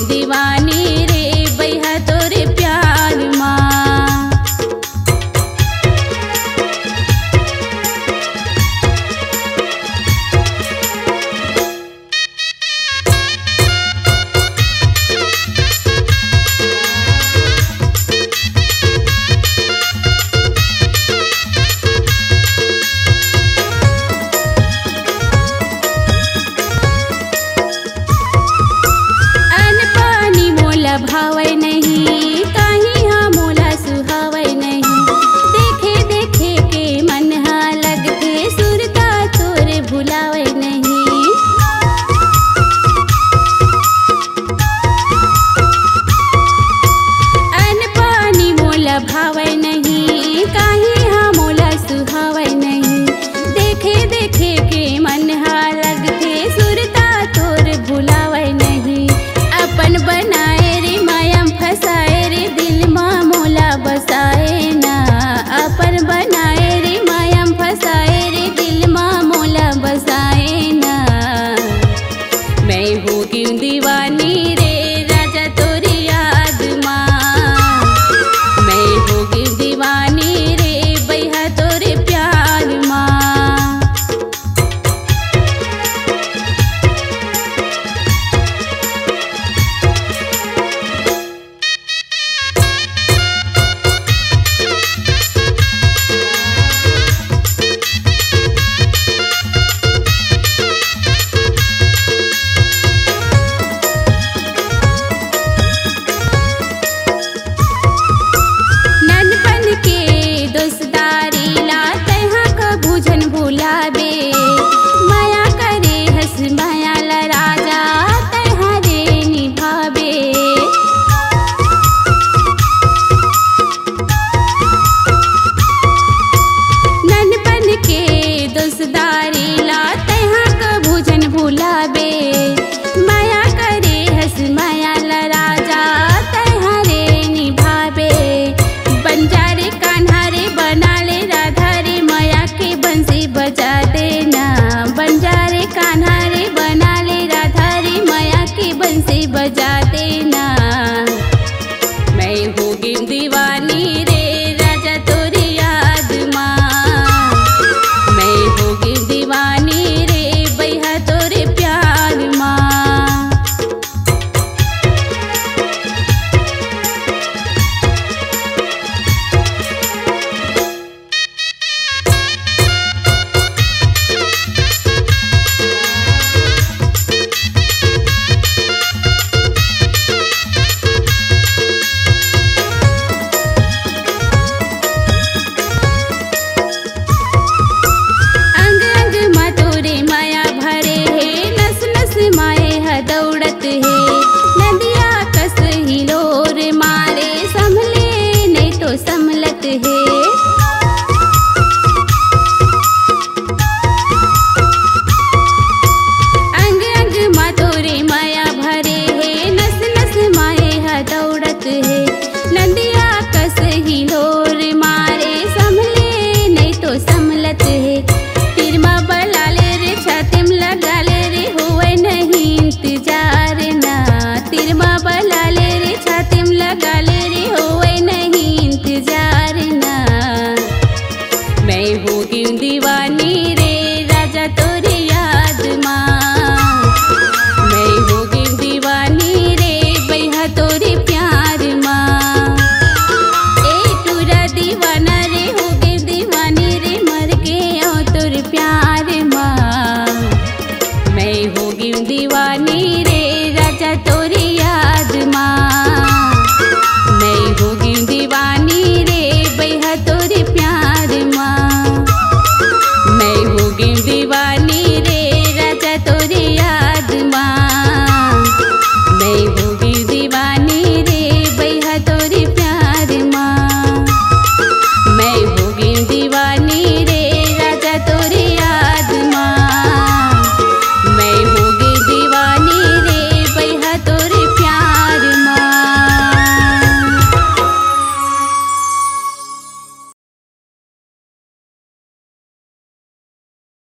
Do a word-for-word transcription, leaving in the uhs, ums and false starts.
दीवानी रे बइहा तोरे प्यार मा। अन्न पानी मोला भावय नहीं, काहीं हा मोला सुहावय नहीं। देखे देखे के मन हा लगथे, सुरता तोर भुलावय नहीं। अन्न पानी मोला भावय नहीं, काहीं हा मोला सुहावय नहीं। देखे देखे के मन हा लगथे, सुरता तोर भुलावय नहीं। अपन बनाए रे माया म फसाए रे, दिल मा मोला बसाए ना। अपन बनाए रे माया म फसाए रे, दिल मा मोला बसाए ना। मैं हो गेंव दीवानी रे राजा तोरे याद मा। मैं हो गेंव दीवानी रे बइहा तोरे प्यार मा। ननपन के दोस्तारी ला तैहा कभू झन भुलाबे। मया करे हस मया ला राजा, तैहा रे निभाबे। ननपन के दोस्तारी ला तैहा कभू झन भुलाबे। मया करे हस मया ला राजा, तैहा रे निभाबे। बन जा रे कान्हा रे, बना ले राधा रे, मया के बंसी बजा देना। बन जा रे कान्हा रे, बना ले राधा रे, मया के बंसी बजा देना। मैं हो गेंव दीवानी रे राजा तोरे याद मा। मैं हो गेंव दीवानी रे बइहा तोरे प्यार मा। अंग अंग मा तोरे मया भरे हे, नस नस मा ए ह दौड़त हे। नदिया कस हिलोर मारे, संभले नइ तो संभलत हे। अंग अंग मा तोरे मया भरे हे, नस नस मा ए ह दौड़त हे। नदिया कस हिलोर मारे, संभले नइ तो संभलत हे। तीर मा बला ले रे, छाती म लगा ले रे, होवय नहीं इंतजार ना। तीर मा बला ले रे, छाती म लगा ले रे, होवय नहीं इंतजार ना। मैं हो गेंव दीवानी रे राजा तोरे याद मा। मैं हो गेंव दीवानी रे बइहा तोरे प्यार मा। ए टूरा दीवाना रे, हो गेंव दीवानी रे, मर गेंव तोरे प्यार मा। मैं हो गेंव दीवानी